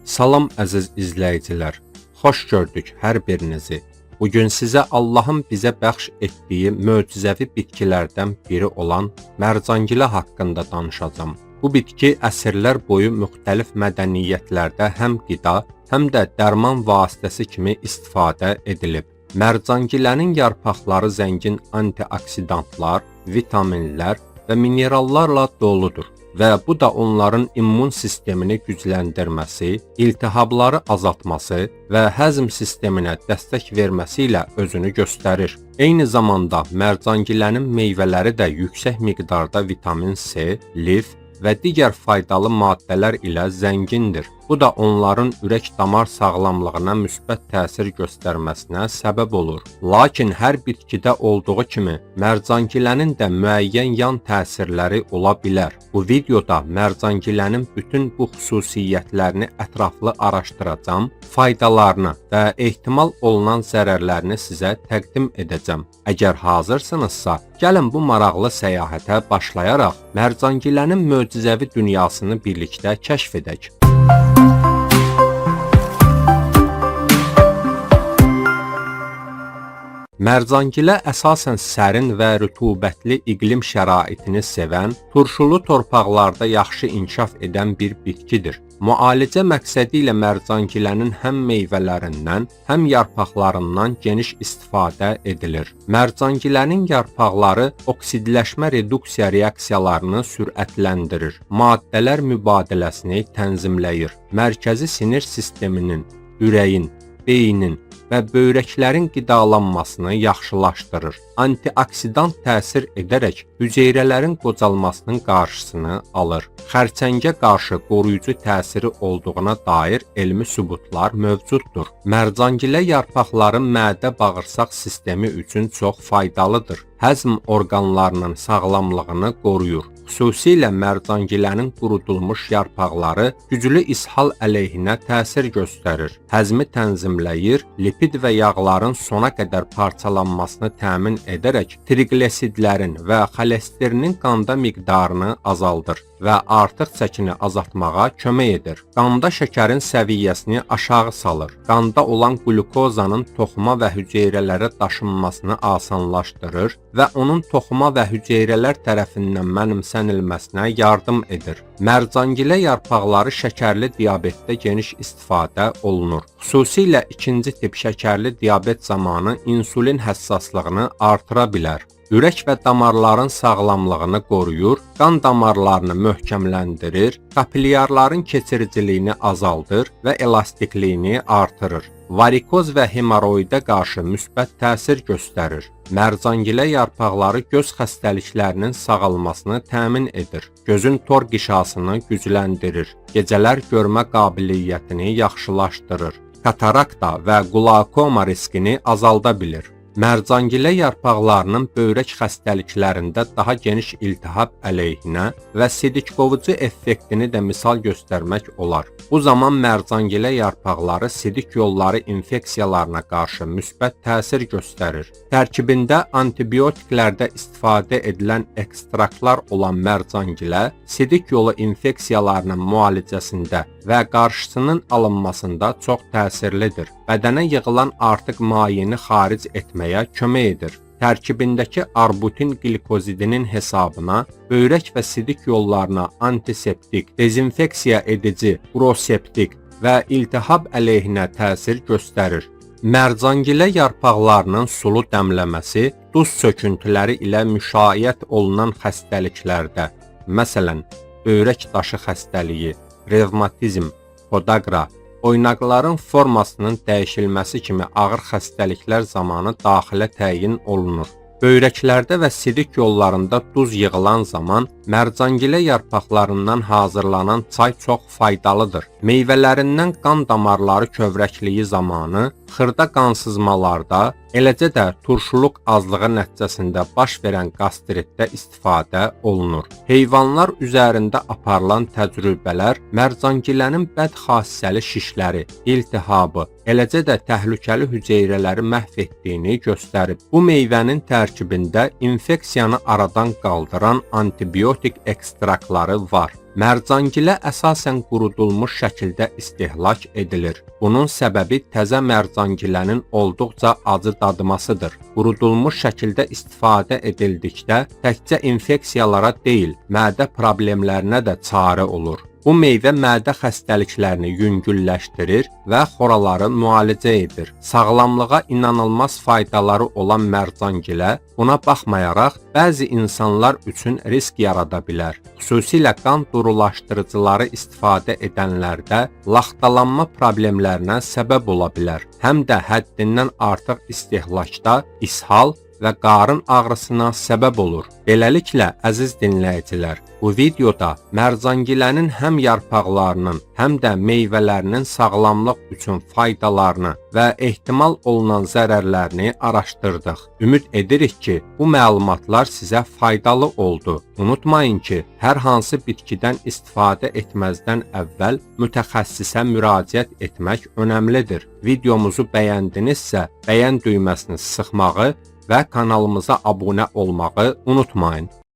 Salam əziz izləyicilər. Xoş gördük hər birinizi. Bu gün sizə Allahın bizə bəxş etdiyi möcüzəvi bitkilərdən biri olan mərcangilə haqqında danışacağam. Bu bitki əsrlər boyu müxtəlif mədəniyyətlərdə həm qida, həm də dərman vasitəsi kimi istifadə edilib. Mərcangilənin yarpaqları zəngin antioksidantlar, vitaminlər və minerallarla doludur və bu da onların immun sistemini gücləndirməsi, iltihabları azaltması və həzm sisteminə dəstək verməsi ilə özünü göstərir. Eyni zamanda mərcangilənin meyvələri də yüksək miqdarda vitamin C, lif və digər faydalı maddələr ilə zəngindir. Bu da onların ürək-damar sağlamlığına müsbət təsir göstərməsinə səbəb olur. Lakin hər bitkidə olduğu kimi mərcangilənin də müəyyən yan təsirləri ola bilər. Bu videoda mərcangilənin bütün bu xüsusiyyətlərini ətraflı araşdıracağam, faydalarını və ehtimal olunan zərərlərini sizə təqdim edəcəm. Əgər hazırsınızsa, gəlin bu maraqlı səyahətə başlayaraq mərcangilənin möcüzəvi dünyasını birlikdə kəşf edək. Mərcangilə əsasən sərin və rütubətli iqlim şəraitini sevən, turşulu torpaqlarda yaxşı inkişaf edən bir bitkidir. Müalicə məqsədi ilə mərcangilənin həm meyvələrindən, həm yarpaqlarından geniş istifadə edilir. Mərcangilənin yarpaqları oksidləşmə reduksiya reaksiyalarını sürətləndirir, maddələr mübadiləsini tənzimləyir, mərkəzi sinir sisteminin, ürəyin, beynin və böyrəklərin qidalanmasını yaxşılaşdırır. Antioksidant təsir edərək hüceyrələrin qocalmasının qarşısını alır. Xərçəngə qarşı qoruyucu təsiri olduğuna dair elmi sübutlar mövcuddur. Mərcangilə yarpaqları mədə-bağırsaq sistemi üçün çox faydalıdır. Həzm orqanlarının sağlamlığını qoruyur. Xüsusilə mərcangilənin qurudulmuş yarpaqları güclü ishal əleyhinə təsir göstərir. Həzmi tənzimləyir, lipid və yağların sona qədər parçalanmasını təmin edərək triqliseridlərin və xolesterinin qanda miqdarını azaldır və artıq çəkini azaltmağa kömək edir. Qanda şəkərin səviyyəsini aşağı salır. Qanda olan qlükozanın toxuma və hüceyrələrə daşınmasını asanlaşdırır və onun toxuma və hüceyrələr tərəfindən mənimsənilməsinə yardım edir. Mərcangilə yarpaqları şəkərli diabetdə geniş istifadə olunur. Xüsusilə ikinci tip şəkərli diabet zamanı insulin həssaslığını artıra bilər. Ürək və damarların sağlamlığını qoruyur, qan damarlarını möhkəmləndirir, kapilyarların keçiriciliyini azaldır və elastikliyini artırır. Varikoz və hemoroidə qarşı müsbət təsir göstərir. Mərcangilə yarpaqları göz xəstəliklərinin sağalmasını təmin edir. Gözün tor qişasını gücləndirir. Gecələr görmə qabiliyyətini yaxşılaşdırır. Katarakta və qlakoma riskini azalda bilir. Mərcangilə yarpaqlarının böyrək xəstəliklərində daha geniş iltihab əleyhinə və sidik qovucu effektini də misal göstərmək olar. Bu zaman mərcangilə yarpaqları sidik yolları infeksiyalarına qarşı müsbət təsir göstərir. Tərkibində antibiotiklərdə istifadə edilən ekstraktlar olan mərcangilə sidik yolu infeksiyalarının müalicəsində və qarşısının alınmasında çox təsirlidir. Bədənə yığılan artıq mayeni xaric etməyə kömək edir. Tərkibindəki arbutin qlikozidinin hesabına böyrək və sidik yollarına antiseptik, dezinfeksiya edici, uroseptik və iltihab əleyhinə təsir göstərir. Mərcangilə yarpaqlarının sulu dəmləməsi duz söküntüləri ilə müşayiət olunan xəstəliklərdə, məsələn, böyrək daşı xəstəliyi, revmatizm, podaqra, oynaqların formasının dəyişilməsi kimi ağır xəstəliklər zamanı daxilə təyin olunur. Böyrəklərdə və sidik yollarında duz yığılan zaman mərcangilə yarpaqlarından hazırlanan çay çox faydalıdır. Meyvələrindən qan damarları kövrəkliyi zamanı xırda qansızmalarda, eləcə də turşuluq azlığı nəticəsində baş verən qastritdə istifadə olunur. Heyvanlar üzərində aparılan təcrübələr mərcangilənin bədxassəli şişləri, iltihabı, eləcə də təhlükəli hüceyrələri məhv etdiyini göstərib. Bu meyvənin tərkibində infeksiyanı aradan qaldıran antibiotik ekstraktları var. Mərcangilə əsasən qurudulmuş şəkildə istehlak edilir. Bunun səbəbi təzə mərcangilənin olduqca acı dadmasıdır. Qurudulmuş şəkildə istifadə edildikdə təkcə infeksiyalara deyil, mədə problemlərinə də çarə olur. Bu meyvə mədə xəstəliklərini yüngülləşdirir və xoraları müalicə edir. Sağlamlığa inanılmaz faydaları olan mərcangilə buna baxmayaraq bəzi insanlar üçün risk yarada bilər. Xüsusilə qan durulaşdırıcıları istifadə edənlərdə laxtalanma problemlərinə səbəb ola bilər. Həm də həddindən artıq istehlakda ishal və qarın ağrısına səbəb olur. Beləliklə, əziz dinləyicilər, bu videoda mərcangilənin həm yarpaqlarının, həm də meyvələrinin sağlamlıq üçün faydalarını və ehtimal olunan zərərlərini araşdırdıq. Ümid edirik ki, bu məlumatlar sizə faydalı oldu. Unutmayın ki, hər hansı bitkidən istifadə etməzdən əvvəl mütəxəssisə müraciət etmək önəmlidir. Videomuzu bəyəndinizsə, bəyən düyməsini sıxmağı və kanalımıza abunə olmağı unutmayın.